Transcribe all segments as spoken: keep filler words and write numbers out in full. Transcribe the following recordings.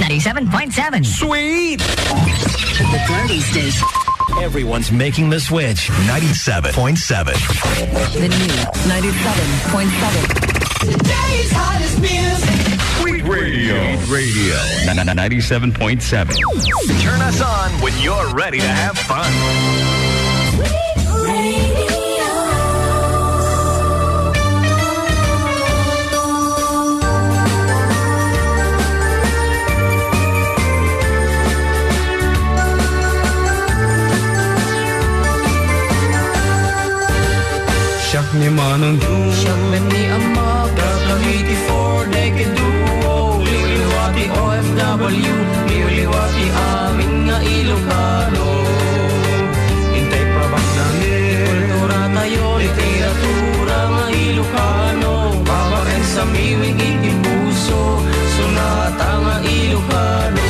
Ninety-seven point seven. Sweet! The party station. Everyone's making the switch. Ninety-seven point seven. The new ninety-seven point seven. Today's hottest music. Sweet Radio. Sweet Radio. Na, na, na, ninety-seven point seven. Turn us on when you're ready to have fun. Sweet Radio. Siak ni Manong Jun. Siak met ni Ammak. Dakami ti Four Decade Duo. Liwliwa ti O F W. Liwliwa ti amin nga Ilocano. Intay pabaknangen ti kulturatayo, literatura nga Ilocano. Babaen sa miwing iti puso, sonata nga Ilocano.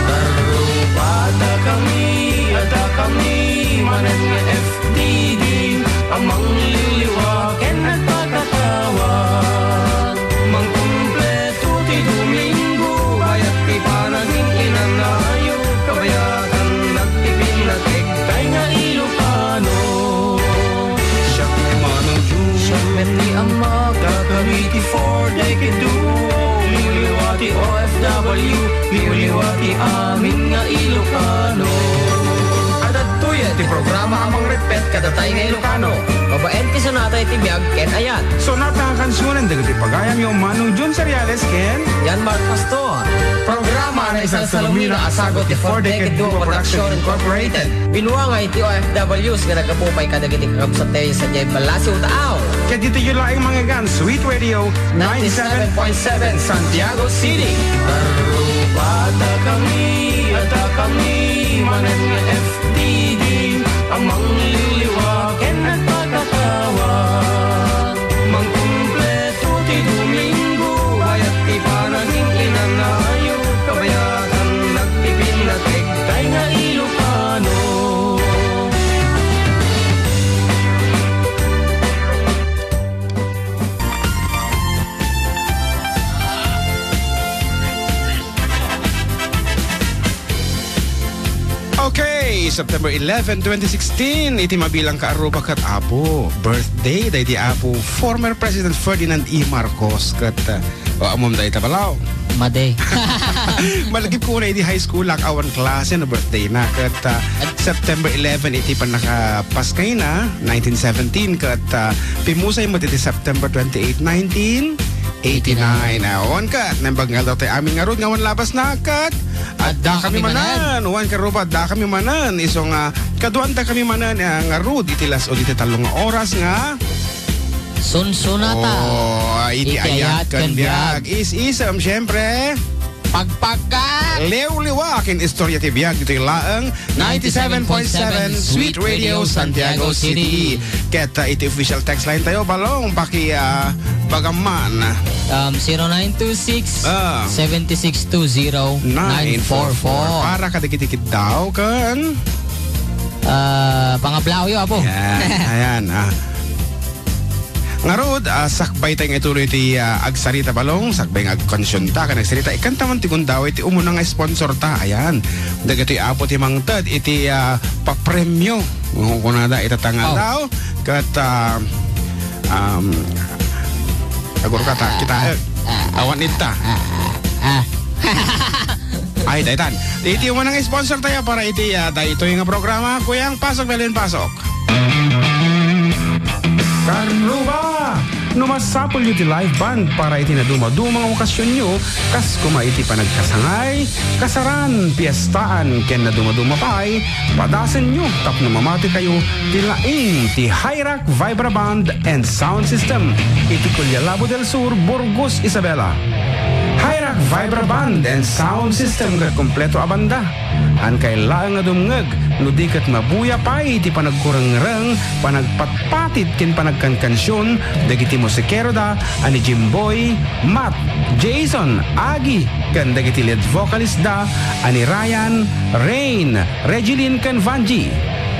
Tarrupadakami, addakami manen nga F D D a mangliliwa ken agpakatawag. Mangkumpleto ti Domingo, bayat ti panagin-inanayo, kabayatan nagpipinnategtay nga Ilocano. Siak ni Manong Jun. Siak met ni Ammak. Dakami ti Four Decade Duo. Liwliwa ti O F W. Liwliwa ti amin nga Ilocano. Adda daytoy ti programa a mangrepet kadatayo nga Ilocano. Babaen ti sonata iti biag ken ayat. Sonata nga kansionen dagiti pagayamyo, Manong Jun Seriales ken Jan Mark Pastor. Programa a naisalsalumina a sagut ti Four Decade Duo Production Incorporated. Binuangay ti O F Ws nga naggapu pay kadagiti kakabsattayo sadiay Balasiw, Taaw. Ket ditoy laeng mangngeggan, Sweet Radio, ninety-seven point seven Santiago City. Tarrupadakami, addakami manen nga F D D a mangliliwa ken agpakatawag. Mangkumpleto ti Domingo, bayat ti panagin-inanayo, kabayatan nagpipinnategtay nga Ilocano. Okay, September eleven, twenty sixteen, iti mabilang ka arruba ket apo, birthday daydi apo, former President Ferdinand E. Marcos, ket, uh, o, ammom dayta, balaw? Madi. Malagip ko una idi high school ak, awan klase no birthday na, ket, uh, September eleven iti pannakapaskayna, nineteen seventeen, ket, uh, pimmusay met iti September twenty-eight, nineteen eighty-nine. Awan ket, naimbag nga aldaw tayo amin ngarud nga awan labasna, ket adda kami manen. Wen, karuba, adda kami manen. Isu nga, kaduan da kami manen, eh, ngarud iti las-, o iti tallo nga oras nga sunsunata. Oh, iti ayat ken biag. Is-isem, siyempre. Pagpagka. Liwliwa ken istorya ti biag ditoy laeng ninety-seven point seven Sweet Radio Santiago City. Ket, uh, iti official text line tayo, Balong, paki, uh, bagamman. Um, zero nine two six, seven six two zero, nine four four. Para kadagiti kiddaw ken, uh, pangablaawyo, apo. Yan, ayan, ah. Ngarud, ah, sakbay tayo nga ituloy ti, ah, agsarita, Balong, sakbay nga agkansionta ken agsarita. Ikkantaman ti gundaway ti umuna nga sponsor ta. Ayan. Dagitoy apo ti mangted iti, ah, papremyo. Ngunkunada ita ta nga aldaw. Ket, ah, um, agur ka ta, kita, eh, awan ita. Ah. Ay, daytan. Iti umuna nga sponsor tayo para iti, ah, daytoy nga programa. Kuyang, pasok, Belen, pasok. Karuba! No masapulyo ti live band para iti nadumaduma nga okasionyo, kas koma iti panagkasangay, kasaran, piestaan, ken nadumaduma pay, padasenyo tapno mamatikayo ti laing ti High Rock Vibra Band and Sound System iti Collao del Sur, Burgos, Isabela. High Rock Vibra Band and Sound System ket kompleto a banda. Ankay laeng a dumngeg no di ket mabuya pay ti panagkurengreng, panagpatpatit ken panagkankansion dagiti musikeroda a ni Jimboy, Matt, Jason, Agi, ken dagiti lead vocalist da a ni Ryan, Rain, Regilin ken Vangie.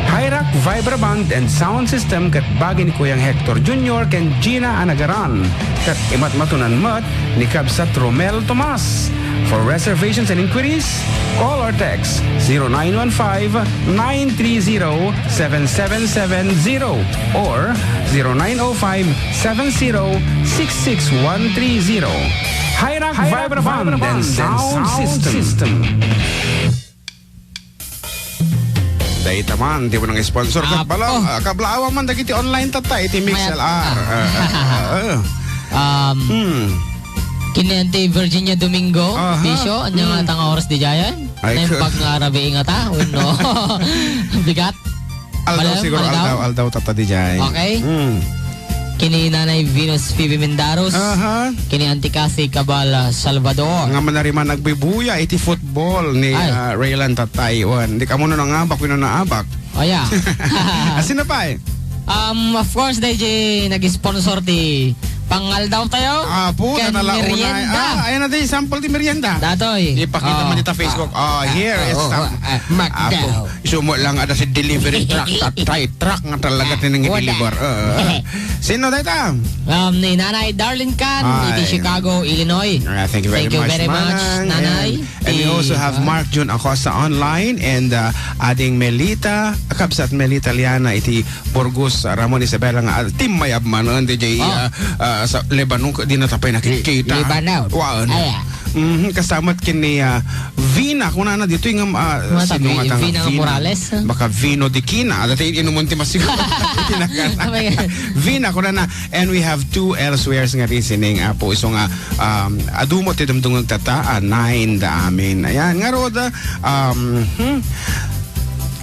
Hirak Vibra Band and Sound System ket bagi ni Kuyang Hector Junior ken Gina Anagaran. Ket imatmatunan met ni Kabsat Romel Tomas. For reservations and inquiries, call or text zero nine one five, nine three zero, seven seven seven zero or zero nine oh five, seven zero six six one three zero. Hirak Vibra Band and Sound System. Dayta man, di mo nang sponsor. Apo. Kabala-, ah, kablaawan man dagiti online tatta iti Mix L R. Ah, ah, ah, ah. Um, Hmm. Kini Auntie Virginia Domingo, Aha. Bisyo, anya nga Hmm. tanga oras di jayan? Ay, Naimbag nga rabii nga ta, wenno? Bigat? Aldaw Malam, siguro, aldaw? aldaw, aldaw, tata di jay. Okay. Hmm. Kini Nanay Venus Phoebe Mendaros. Aha. Kini Auntie Cathy Cabal, ah, Salvador. Nga manariman nagbibuya iti football ni, Ay. ah, Raylan Tatay. Wan, di kamo no nangabak, wenno naabak. Oh, yeah. Asino pay? Um, of course, D J, nag-sponsor ti pangaldaw tayo. Apo, Ken natalaunay. Merienda. Ah, ayan na di, sample ti merienda. Datoy. Ipakita Oh. mo dita Facebook. Ah. Oh, here Ah, is oh, some. ah, Magdaw. Apo. Isumo lang ada si delivery truck, tatay truck nga talaga Ah, tinang wala. i-deliver. Oo. Sino dayta? Um, ni Nanay Darlene Can, iti Ay. Chicago, Illinois. Ah, thank you very Thank you much, very much, Manang. Nanay. And, and we also have Ah. Mark Jun Acosta online and, uh, Ading Melita, Kabsat Melita Liana, iti Burgos, uh, Ramon Isabela nga, uh, team mayab manen, D J, Oh. uh, uh, sa Lebanon, di na tapay nakikita. Lebanon. Waan. Aya. Mhm, kastamet ken ni, ah, Vina, kunana ditoy nga, ah, Mata, sino Vi-, nga tanga Vina nga Vina? Morales, ah. Baka Vino de Quina. Dati inumon ti masigo. Iti nagana. Oh my God. Vina, kunana. And we have two elsewheres nga reasoning, apo. Isu nga, um, adu met ti dumdumngeg tatta, ah, nine da amin. Ayan, ngarud, um, hmm,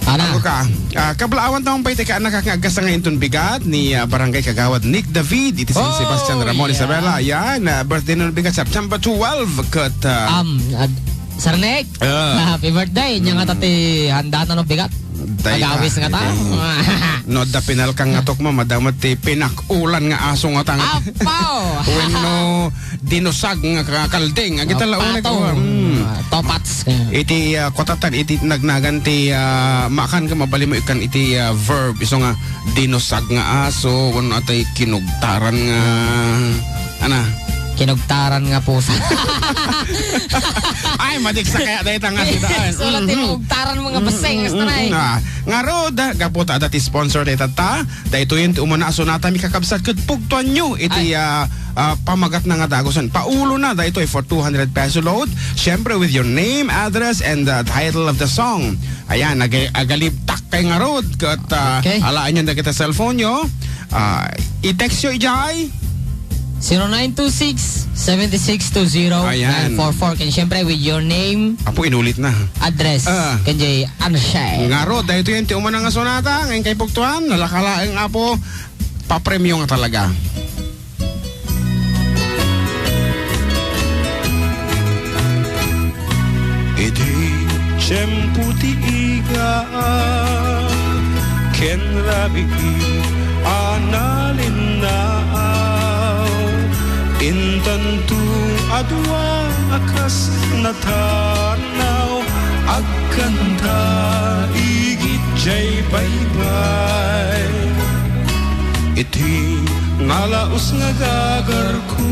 Ana. Ako ka. Ah, kablaawan taman pay ti kaanakak nga agkasta nga inton bigat ni, ah, Barangay Kagawad Nick David iti San Sebastian, Oh, Ramon, yeah. Isabela. Yan, ah, birthday na bigat September twelve ket, ah, Um, ad-, Sir Nick, Ah. happy birthday. Nya nga Mm. ta ti handa na no bigat. Dayta, Agawis nga ta. iti, no, da pinalkang nga tukma, madamot ti pinak-ulan nga aso nga tang. Apaw! Wenno, dinusag nga ka-, kalding. Agita Ah, launay pato. ko, ah, mm. Ah, topats. Iti, ah, kutatan, iti nagnagan ti, ah, maakan nga mabalin mo ikan iti, ah, verb. Isu nga dinusag nga aso, wenno atay kinugtaran nga, ana? Kinugtaran nga pusa. Ay, madigsa kaya dayta nga sida. Sulat ti Mhm. kinugtaran mo nga baseng, Mhm. hasta na eh. Ah, ngarud, gapu ta adda ti sponsor dayta ta, daytoyen ti umuna a sonata mi kakabsat ket pugtoanyo iti, Ay. ah, ah, pamagatna nga dagusen. Paulona daytoy for two hundred peso load. Siyempre, with your name, address, and the title of the song. Ayan, aga-, agalibtak kay ngarud. Ket, ah, Okay. alaenyo dagiti cellphone-yo. Ah, i-text-yo ijay. Zero nine two six, seven six two zero, nine four four. Ayan. Ken siyempre, with your name, Apo, inulit na. address, Ah. ken jay answer. Ngarud, daytoyen ti umuna nga sonata, nga inkay pugtoan, nalaka laeng, Apo, papremyo nga talaga. Iti tiempo ti iga ken rabii a nalinnaaw, intanto a dua a kas natarnaw, agkanta igid jay baybay. Iti nalaus nga gagarko,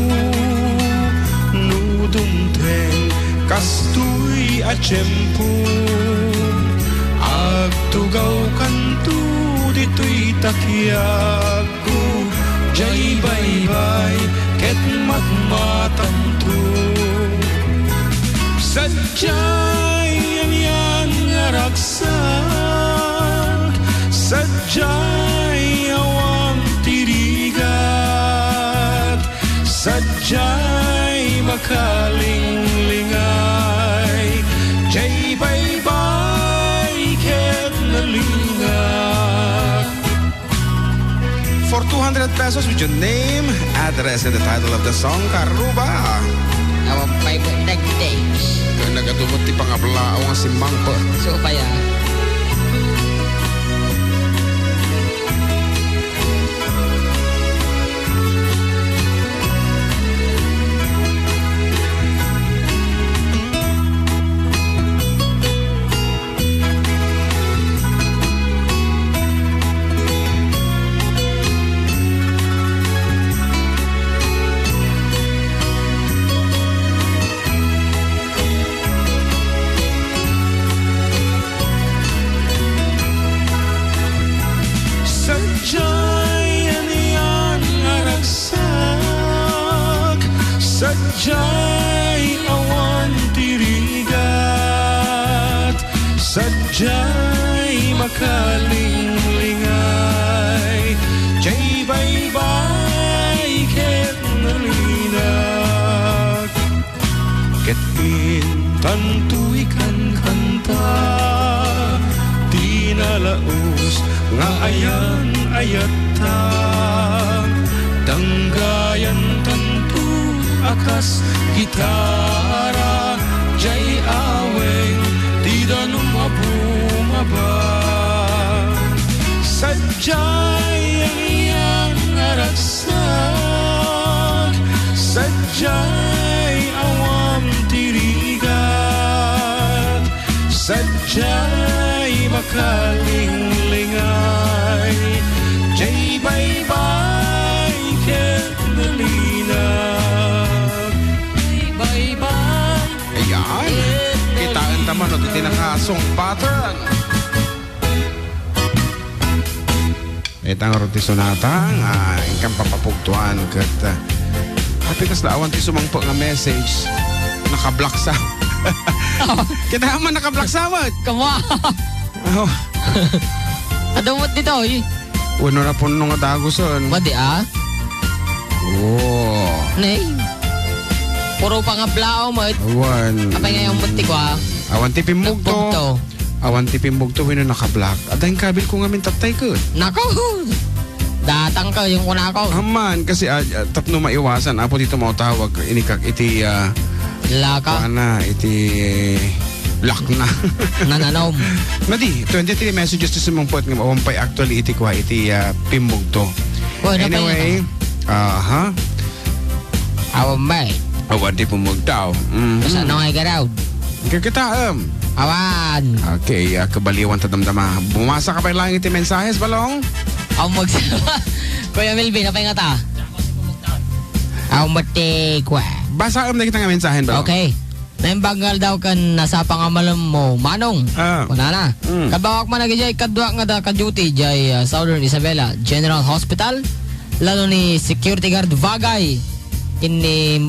no dumteng kastoy a tiempo, agtugawkanto ditoy takiagko, jay baybay ket matmatanto. Sadiay anian nga ragsak, sadiay awan ti rigat, sadiay makalinglingay, jay baybay ket nalingak. For two hundred pesos with your name, address, and the title of the song, Karuba. Awan pay met nagtext. Kaya nagatumot ti pangablaong a simmangpet. So, kaya. Jay awan ti rigat, sadiay makalinglingay, jay baybay ket nalinag. Ket intanto ikankanta ti nalaus nga ayan-ayatta. Danggayan tanto a kas gitara, jay awen ti danum a bumaba. Sadiay ayan a ragsak, sadiay awan ti rigat, sadiay makalinglingay, jay baybay ket nalinag. Jay baybay. Ayan. Kitaen ta man, no, iti naka-song pattern. Ita nga ti sonata nga inkan papapugtuan ket, ah, apay kasla awan ti sumangpet nga message. Naka-block sa. Oh. Kita man naka-block sa met. Kamo. Oh. Adu met ditoy. Wenno napunno nga dagusen. Madi, ah? Oh. Nay. Puro pangablao met. Awan. Apay nga yung met ti kua? Awan ti pimmugto. Pimmugto. Awan ti pimmugto wenno naka-block. Adda yung kabilko ngamin, tatay ko. Nako! Datang ka, yung kunako. Aman, kasi, ah, ah, tapno maiwasan, apo dito mautawag, inikak iti, ah, Laka. Kuana, iti lock na. Nananom. Madi, twenty-three messages ti sumangpet nga awan pay actually iti kua, iti, ah, pimmugto. Well, napay Anyway, na. Aha. Awan met. Awan ti pumugtaw. Mhm. Kasano nga igaraw? Kikitaem. Awan. Okay, ah, kabaliwan ta damdama. Bumasa ka pay laeng iti mensahes, Balong? Awan mag-, Kuya Melvin, apay nga ta? Awan met ti kua. Basaem dagita nga mensahen, Balong. Okay. Naimbag nga aldaw ken nasapa nga malem mo, Manong. Ah. Kunana. Mm. Kabawak man idiay kadua nga da ka-duty idiay, ah, Southern Isabela General Hospital. Lalo ni security guard Bagay. Ken ni,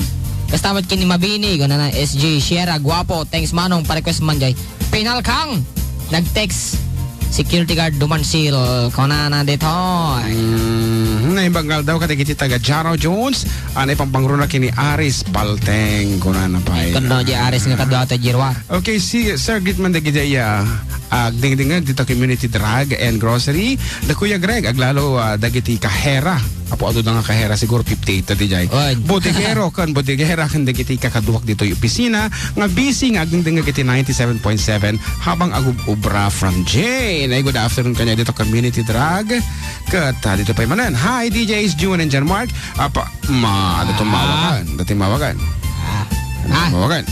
kasta met ken ni Mabini, kunana, S J Sierra, guapo, thanks Manong, pa-request man jay. Pinalkang, nag-text, security guard Dumansil, kunana ditoy. Mm, naimbag nga aldaw kadagiti taga Jaro Jones, anay pampangruna ken ni Aris Balteng, kunana pay. Kuno di Aris nga kadua to Jirwar. Okay, si Sir Gitman dagiti, ah, agdingdingag dita Community Drug and Grocery. Da Kuya Greg, aglalo, ah, dagiti kahera. Apo, adu da nga kahera, siguro fifty-eight ta di jay. Wen. Botigero, kan botigera, kan dagiti kakaduak ditoy opisina, nga busy nga agdingdingag iti ninety-seven point seven habang agub-ubra from Jane. Ay, good afternoon kanya dito Community Drug. Ket, ah, dito pay manen. Hi, D Js June and Jan Mark. Apa, ma, ano tong Ah. mawagan? Dating mawagan. Ah. Ano Ah. mawagan?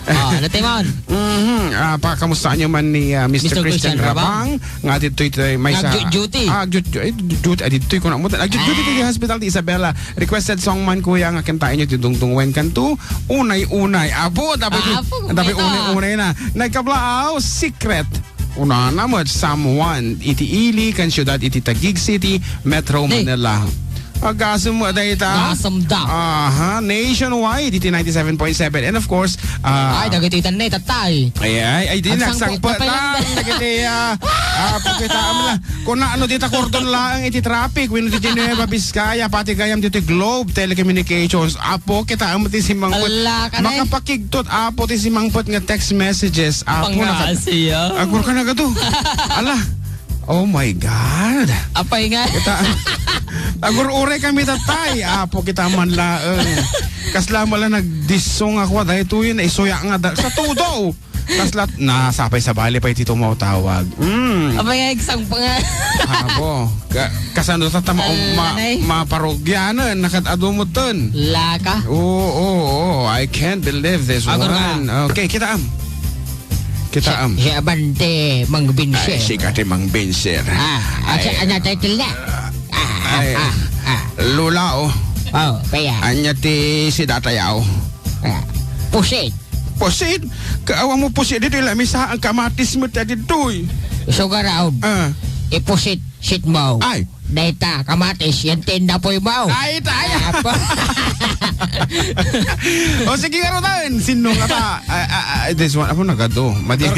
Ah, ano, Timon? Mhm. Ah, pakamustaanyo man ni, ah, Mister Mister Christian Christian Rabang. Rabang. Nga ditoy, ditoy, may sa Nag-duty. Ah, ju-, ju-, eh, duty, ah, ditoy ko na mo. Nag-duty Ah. ditoy hospital di Isabela. Requested song man, kuya, nga kintaenyo ti Dungdung Wen kanto. Unay-unay. Apo, dapat, Ah, apo, dapat ito. Unay-unay na. Nagkablaaw, secret. Una na met, someone iti ili kan siudad iti Taguig City, Metro Hey. Manila. Agasem mo dayta. Gasem da. Aha, nationwide iti ninety-seven point seven. And of course, ah, Ay, dagiti itan na itatay. Ay, ay, ay, di Ang sangpo-, nagsangpo napay lang lang. Dagiti, ah, ah, pakita mo na. Kung na, ano, dita kordon lang iti traffic, wenno diti Nueva Vizcaya, pati gayam diti Globe Telecommunications. Apo, kita mo ti simangpet. Ala, kanay. Makapakigtot, apo, ti simangpet nga text messages. Apo, naka-, Pangasiya. Agor ka na gato. Ala. Oh my God. Apay nga. Kita, agur-uray kami tatay. Apo, kita man laeng. Kasla mo lang nagdisong ako. Dahil tuyo na isuya nga da-, sa tudo. Kasla, nasapay sa bali pa iti tumaw-tawag. Mm. Apay nga, eksang pa nga. Apo. Ka-, kasano ta tama, Ay, ma-, anay. Maparugyanan, nakad-adu mo dun. Laka. Oo, oo, oo. I can't believe this Agor ka. One. Okay, kita am. Kita am. Si, si Abante, Mang Binser. Ay, si Kati Mang Binser. Ah, at sa, Ay. Ano title na? Ah, ah, Ay. Ah, ah. Lola, oh. Oh, kaya. Anya ti si Datay, oh. Ah, pusit. Pusit? Kaawa mo pusit dito, ila misa ang kamatis mo ta dito, eh. Sugar out. Ah. Ipusit, sit mo. Ay. Dayta, kamatis, yan ti innapoy mo. Ay, tayo. Apo. O, sige, nga, Rodan. Sinno nga ta? Ah, ah, ah, this one. Apo, nagado. Madi.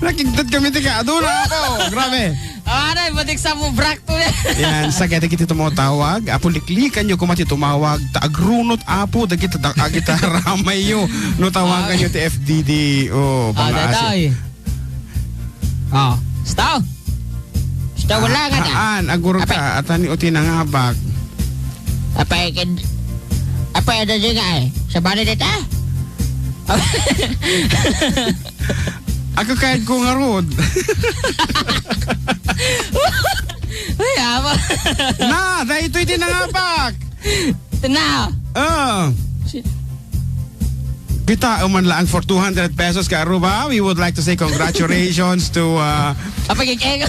Nakigtat kami, tika. Aduna ako. Grabe. Aray, batik sa mo, brak to yan. Yan, sa kaya kiti tumawag, apo, liklikan nyo kung mati tumawag, ta agrunot, apo, dagita, da-, agita ramay yo. No tawagan nyo ti F D D, oh, Ah, pangaasi. Daytoy. Oh, stop. Stop, wala nga na. Haan, agur ka, Apay. Atan ni uti nangabak. Apay, ken, apay, ada di nga eh. Sa bali dita? Ako kahit ko nga rod. Uy, ama. Na, dahil ito iti nangabak. Tina. Ah. Si- Kita man lang for two hundred pesos ka Aruba. We would like to say congratulations to, uh, Apa, kikeng?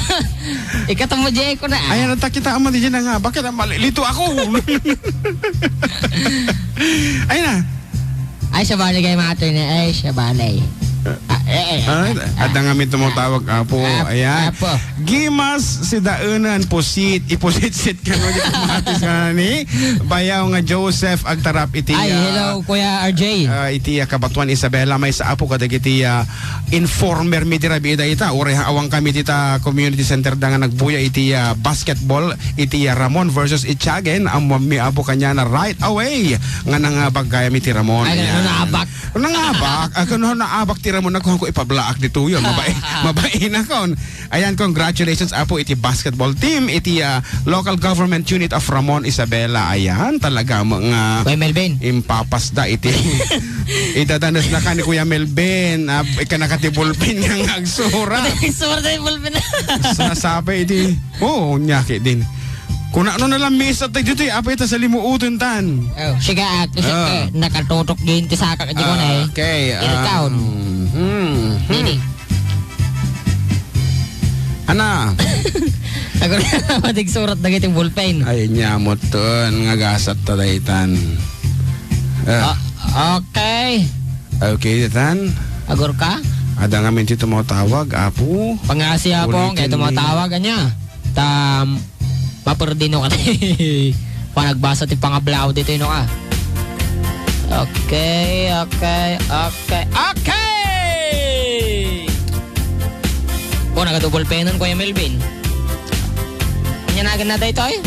Ikatamu, Jay, ko na. Ayan, ang takita man di na nga. Bakit ang malilito ako? Ayun na. Ay, sa balay kayo, mga attorney. Ay, sa balay. Ah, eh, eh, Ah, ah, ah. Adda nga mi tumutawag, apo. Ah, Ayan. Apo. Gimas si Daenan, pusit, ipusit-sit kano di kamatis nga ni Bayaw nga Joseph agtarap iti, Ay, ah, hello, Kuya R J. Ah, iti, ah, Kabatuan Isabela, maysa apo kadagiti, ah, informer mi di rabii dayta. Uray ha awang kami dita community center da nga nagbuya iti, ah, basketball iti, ah, Ramon versus Itiagen. Ammo mi apo kanya na right away nga nangabag gayam iti Ramon. Ay, Ayan. Nangabak. Nangabak. Ah, kano naabak ti Ramon, nakuhan ko ipablaak dito yun. Mabai, mabai na kon. Ayan, congratulations, apo, iti basketball team, iti, ah, local government unit of Ramon Isabela. Ayan, talaga, mga Kuya Melvin. Impapasda iti. Idadanas na ka ni Kuya Melvin. Ah, ikanaka ti bulpin nga agsurat. Agsurat ti bulpin. Sinasabi iti. Oo, nyaki din. Kuna no na lang misa tayo dito, eh. Apay ta sa limuutan tan. Oh, siga, at, Ah. eh, nakatutok din ti saka ka di ko na, eh. Ah, okay, ah, Ikaw. mhm, hmm. Nini. Ana. Ako na matigsurat dagiti ballpen. Ay, nyamot ton, nga gasat ta daytan. Ah. Ah, okay. Okay, daytan. Agor ka? Ada nga minti tumawag, apo. Pangasi, apo, Ulitin kaya ni tumawag, anya. Tam, maperdino ka. Panagbasa ti pangablao dito, no, ka? Okay, okay, okay, okay! O, nagadouble penon, Kuya Melvin. Anya nagan na daytoy?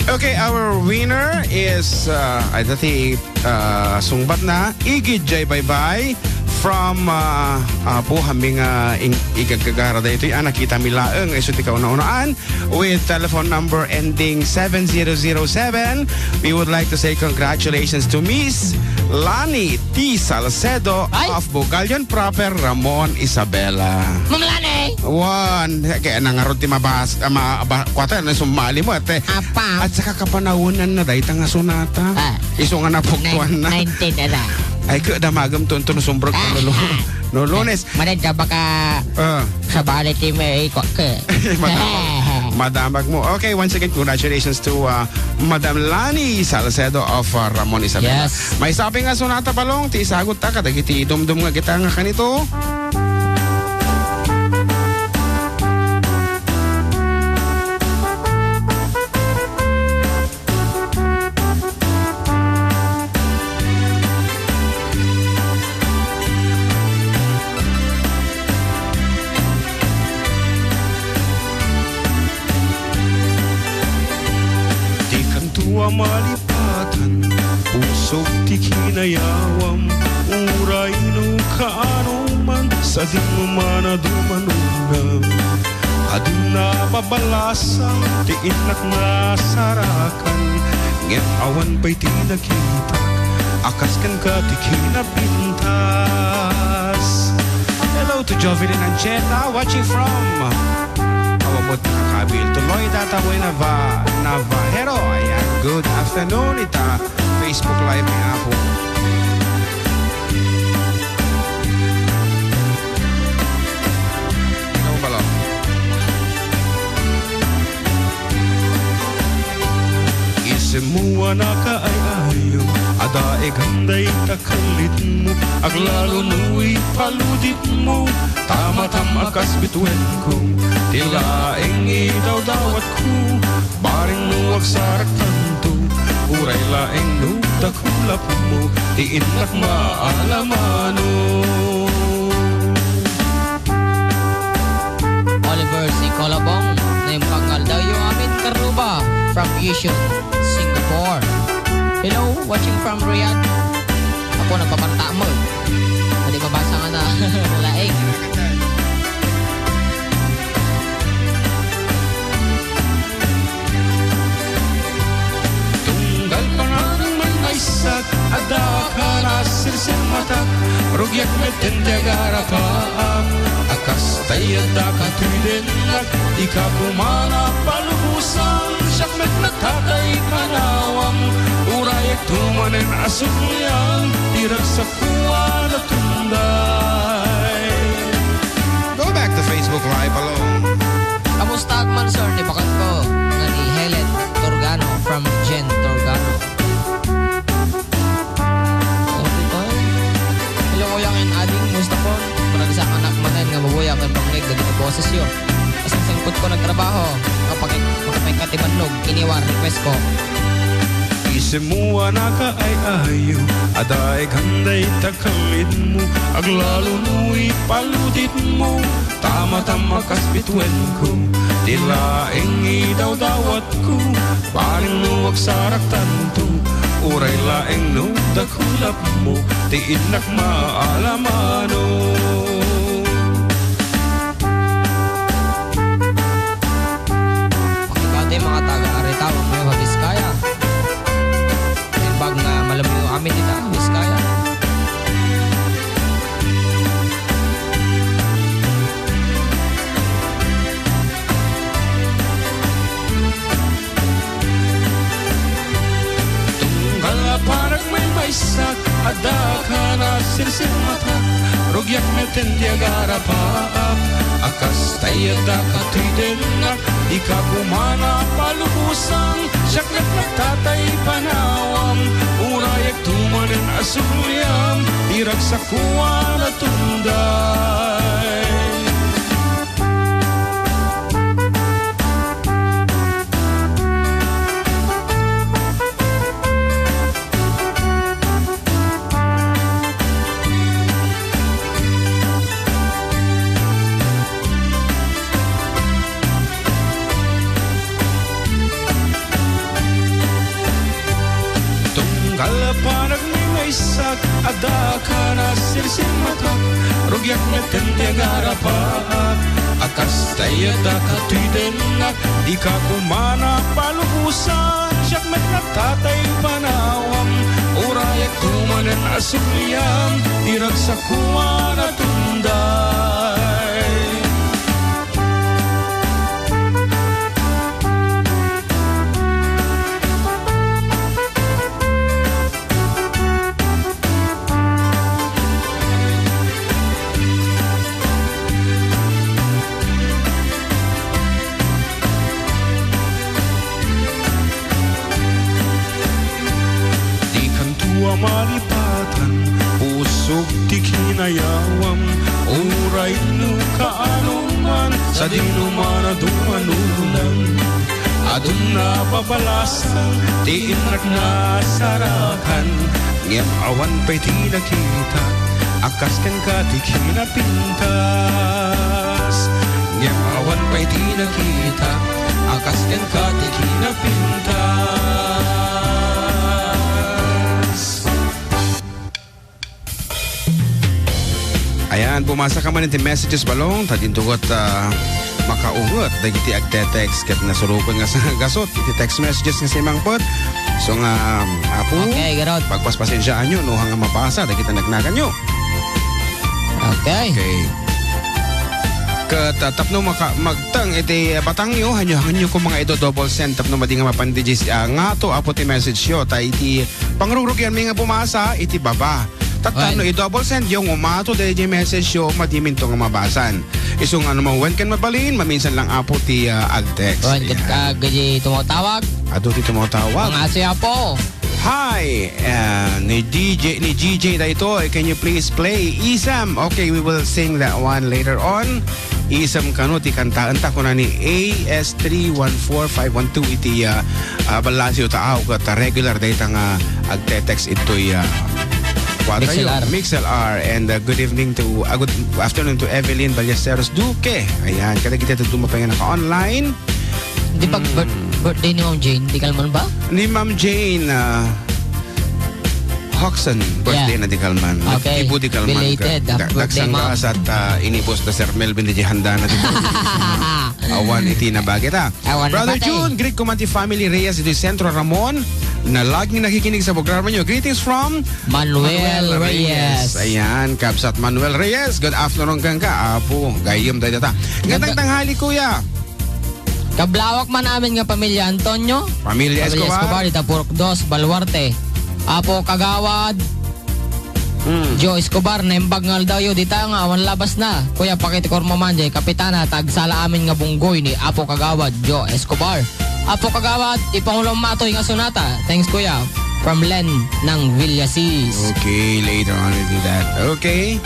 Okay, our winner is, uh, ay, dati, uh, sungbat na, Igid Jay Baybay from, uh, uh, Buham nga ing-, igagagara daytoy, ah, nakita mi laeng, isu ti kauna-unaan. With telephone number ending seven zero zero seven, we would like to say congratulations to Miss Lani T Salcedo Ay! of Bugallon Proper, Ramon, Isabela. Ma'am Lani! Wan, kaya nangarod ti mabas-, ah, ma-, ba-, kwata na sumali mo, ate. Apa? At saka kapanawanan na dayta nga sonata. Ah. Isu nga napuktuan na. Nine-, nineteen na. Ay, kaya damagam tunto no sumbrag Ah, no lu-, ah. no Lunes. Manay da baka Ah. sa bali ti may ikot ka. Madam-, madamag mo. Okay, once again, congratulations to, uh, Madam Lani Salcedo of, uh, Ramon Isabela. Yes. Maysa pay nga sonata balong, ti isagut ta, kadagiti dumdum nga gita nga kanito. Dikanto a malipatan, usog ti kinayawam, uray no kaano man, sadino man a dumanonam. Adun a babalasang ti innak nasarakan, ngem awan pay ti nakitak a kas kenka ti kinapintas. Hello to Jovelyn Ancheta, watching from Awabuta, Kabil, Tuloy, Data, Buena, Va-, Navajero. Ayan, good afternoon, ita. Facebook Live ni Apo. Ano pala? Isimmuan a kaay-ayo, ada Ganda ita kalitmo, aglalo no ipaludipmo, tamatam a kas bitwenko, ti laeng idawdawatko, bareng no agsaraktanto, uray laeng no dakulapmo, ti innak maalamano. Oliver C. Colabong, naimbag nga aldawyo amin, Carluba, from Yishun, Singapore. Hello, watching from Riyadh. Apo, nagpaparta mo. Pwede mabasa nga na laing. Tunggal panagmaymaysak, adda ka nasirsirmatak, rugiak met ti agarapaak, a kas tay adda ka ti dennak, ika koma a palubosan, siak met nagtatay panawam, urayek to manen a sumlian, ti ragsak ko a natunday. Go back to Facebook Live alone. Kamusta man, sir, ti bakanko nga ni Helen Torgano from Jen Torgano. Hello, Kuya Ken Ading, musta po? Panagsakan ak manen nga mabuya ken pangleg dagiti bosesyo. Asingputko nagtrabaho, kapag makapay ka ti bannog, iniwa request ko. Isemmo a nakaay-ayo, adda ganda ita kalitmo, aglalo no ipaludipmo, tamatam a kas bitwenko, ti laeng idawdawatko, bareng no agsaraktanto, uray laeng no dakulapmo, ti innak maalamano. Pakipati mga taga Arita, Nueva Vizcaya. Imbag nga malamiyo amin dita, Vizcaya. Tunggal a panagmaymaysak, adda ka nasirsirmatak, rugiak met ti agarapaak, a kas tay adda ka ti dennak, ika koma a palubosan, siak met nagtatay panawam, urayek to manen a sumliam, ti ragsak ko a natunday. Tunggal a panagmaymaysak, adda ka nasirsirmatak, rugiak met ti agarapaak, a kas tay adda ka ti dennak, ika koma a palubosan, siak met nagtatay panawam, urayek to manen a sumliam, ti ragsak ko a natunday. Dikanto a malipatan, pusog ti kinayawam, uray no kaanoman, sadino man a dumanulan. Adun a babalasan ti innak nasarakan, ngem awan pay ti nakita, a kas kenka ti kinapintas. Ngem awan pay ti nakita, a kas kenka ti kinapintas. Ayan, pumasa ka man iti messages, Balong, ta dinto ket, ah, makaunget dagiti agte-text ket nasuroken nga sa-, gasut iti text messages nga simmangpet. So nga, Apo, okay, garud. Pagpaspasensiaanyo no haan nga mabasa dagiti nagnaganyo. Okay. Okay. Ket, ah, tapno maka-, magteng iti batangyo, hanyo, hanyo ko mga ido-double send tapno madi nga mapan daydiay, ah, ngato, Apo, ti message yo. Ta iti pangrugrugianmi nga pumasa iti baba. Tapno i-double send yo, umato daydiay message yo, madiminto nga mabasan. Isu nga no mawen ken mabalin, maminsan lang, Apo, ti, ah, ag-text. Wen ket ka, gaji tumawtawag. Adu ti tumawtawag. Mga si Apo. Hi, and Ni D J, ni G J daytoy, can you please play Isam? Okay, we will sing that one later on. Isam kano ti kantaen ta, kuna ni A S three one four five one two iti, ah, ah, ballasiw taaw ket regular dayta nga agte-text itoy, ah, what are you? Mix L R. Mix L R. And, ah, good evening to, ah, good afternoon to Evelyn Ballesteros Duque. Ayan, kadagiti dadduma pay nga naka-online. Di pag Hmm. bir-, birthday ni Ma'am Jane, di kalman ba? Ni Ma'am Jane, ah, Hoxon, birthday Yeah. na di kalman. Okay. Nagtibo di kalman. Belated. Happy Da-, birthday, daksang ma'am. Gas at, ah, inibos na Sir Melvin di Jehanda na di kalman. Awan iti nabagit, ah. Awan Brother nabati. June, greet ko man ti family Reyes di Centro Ramon na laging nakikinig sa programa nyo. Greetings from Manuel Manuel Reyes. Reyes. Ayan, Kabsat Manuel Reyes. Good afternoon kenka, Apo. Gayam dayta. Gandang Ganda- tanghali, Kuya. Kablawak man amin nga pamilya Antonio. Pamilya Pamilya Escobar. Escobar, ita Purok Dos, Baluarte. Apo Kagawad, Hmm. Joe Escobar, naimbag nga aldawyo, dita nga awan labas na. Kuya, pakiti kormo man, jay kapitana, tagsala amin nga bunggoy ni Apo Kagawad, Joe Escobar. Apo Kagawad, ipangulom matoy nga sonata. Thanks, Kuya. From Len ng Villasis. Okay, later on we'll do that. Okay.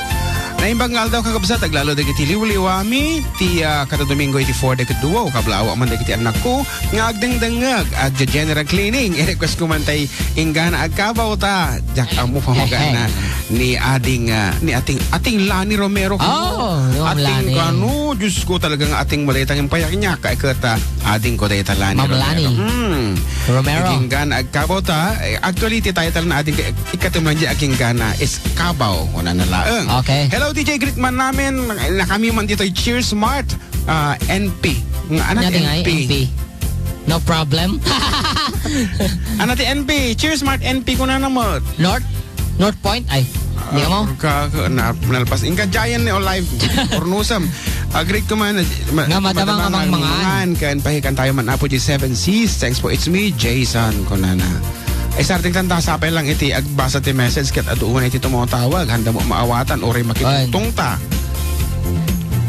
Naimbag nga aldaw, kakabsat, aglalo dagiti liwliwami, ti, ah, kada Domingo iti four dagiti duo, kablawa man dagiti annakko, nga agdengdengngeg, agja-general cleaning. I-request ko man tay inggana agkabaw ta. Diak ammo pamagana ni ading, ah, ni ating, ating Lani Romero. Oh, yung Ating Lani. Kano, Diyos ko, talagang ating mo dayta nga payak niya, kay ket, ah, ading ko dayta Lani Ma'am Romero. Lani Hmm. Romero. Inggana agkabaw ta. Eh, actually, ti title na ading ka-, ikatuman di aging gana is kabaw, kuna na laeng. Okay. Hello, D J, greet man namin, na kami man dito, Cheers Mart, ah, N P. Nga, ano, Nati nga, N P? N P. No problem. Ano ti N P? Cheers Mart N P, kuna na mo. North? North Point? Ay, di Ah, mo? Ka, ka, na, nalpas. Inka Giant ni Olive. Ornusam. Agree ko man. Ma-, Nga madama madama nga nga mangan. Mangan. Kan pahikan tayo man, Apo, di Seven Seas. Thanks po. It's me, Jason, kunana. Ay, sarting tanda, sapay lang iti agbasa ti message ket adu unay ti tumawtawag. Handa mo maawatan, uray makitungtong ta.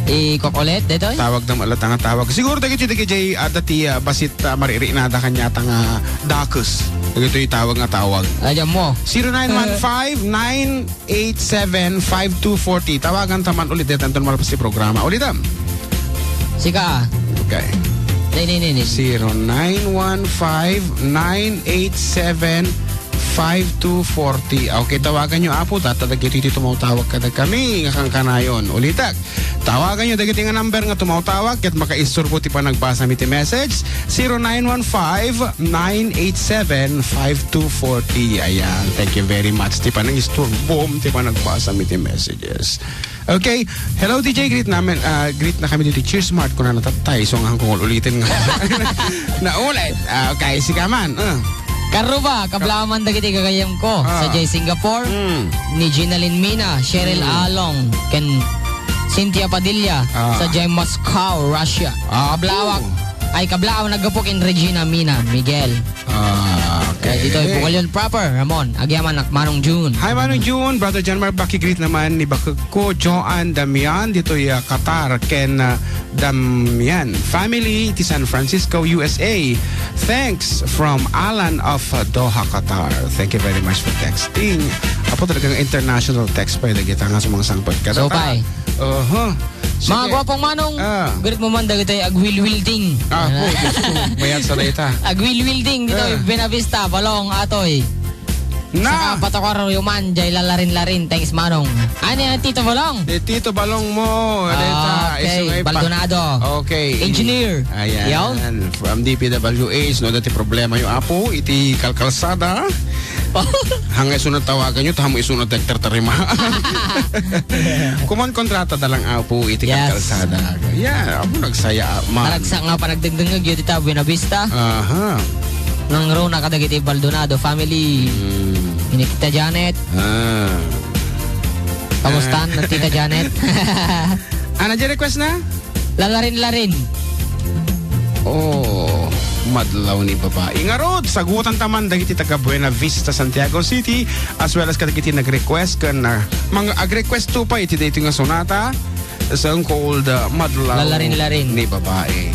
Ikokolet, detoy? Tawag na malata nga tawag. Siguro dagiti, dagiti, ah, dati, ah, basit, ah, maririinada kanya ta nga dakes. Dagitoy tawag nga tawag. Ayan mo. Zero nine one five nine eight seven five two forty. Tawagan ta man ulit, dito, Anton, malpas ti programa. Ulitam. Sika. Okay. Nay, nay, nay, nay. Zero nine one five nine eight seven five two forty. Okay, tawagan nyo, Apo, ta, ta dagiti ti tumawtawag kada kami, nga kankanayon. Ulitak, tawagan nyo dagiti nga number nga tumawtawag, ket makaisturbo ti panagbasa mi ti message, zero nine one five nine eight seven five two forty. Ayan, thank you very much ti panangisturbo, ti panagbasa mi ti messages. Okay. Hello, D J. Greet namin, ah, greet na kami dito. Cheers Mart, kuna na tatay. So, nga kung ulitin nga. Naulit. Ah, okay, sika man. Ah. Karuba, kablaman dagiti gagayem ko. Ah. Sa Jay Singapore, Mm. ni Ginalyn Mina, Cheryl Mm. Along, ken Cynthia Padilla, Ah. sa Jay Moscow, Russia. Ah, Kablawak, po. Ay, kablaaw, naggapu ken Regina Mina, Miguel. Ah, okay. Eh, dito, Bukal yun proper, Ramon. Agyaman, ak-, Manong June. Hi, Manong June. Brother John Mark, pakigreet naman ni bakek ko, Joanne Damian, dito, ah, Qatar, ken, ah, Damian family, iti San Francisco, U S A. Thanks from Alan of, ah, Doha, Qatar. Thank you very much for texting. Apo, talagang international text pa, eh, dagita nga sumangsangpet ka. So, Tata-, pay. Oho. Mga Sige. Gwapong manong, Ah. greet mo man dagitoy agwilwilding. Ah, Ah. po, Diyos ko, mayat sa dayta. Agwilwilding dito, Ah. Buena Vista, Balong, Atoy. Na. Saka patukar yuman, jay lalarin-larin. Thanks, manong. Ani ang Tito Balong? Di Tito Balong mo, dayta, Ah, okay. Isungay pa. Baldonado. Okay. Engineer. Ayan. Yaw? From D P W H, no, dati problema yung apo, iti kalkalsada. Hanggang isunod tawagan nyo, tamo isunod nagtartarima. Kumon kontrata da lang, apo, iti Yes. kalsada. Yeah, apo, nagsaya, man. Naragsak nga panagdengdengeg, yun, ita, Buena Vista. Aha. Nang Rona kadagiti Baldonado family. Mm. Ini Tita Janet. Ah. Kamusta, Ah. Tita Janet? Ana, di request na? Lalarin-larin. Oh, madlaw ni babae. Ngarud, sagutan taman dagiti taga Buena Vista, Santiago City, as well as kadagiti nag-request ken, ah, mga ag-request to pa iti daytoy nga sonata sa called, ah, Madlaw Lalarin-larin. Ni Babae.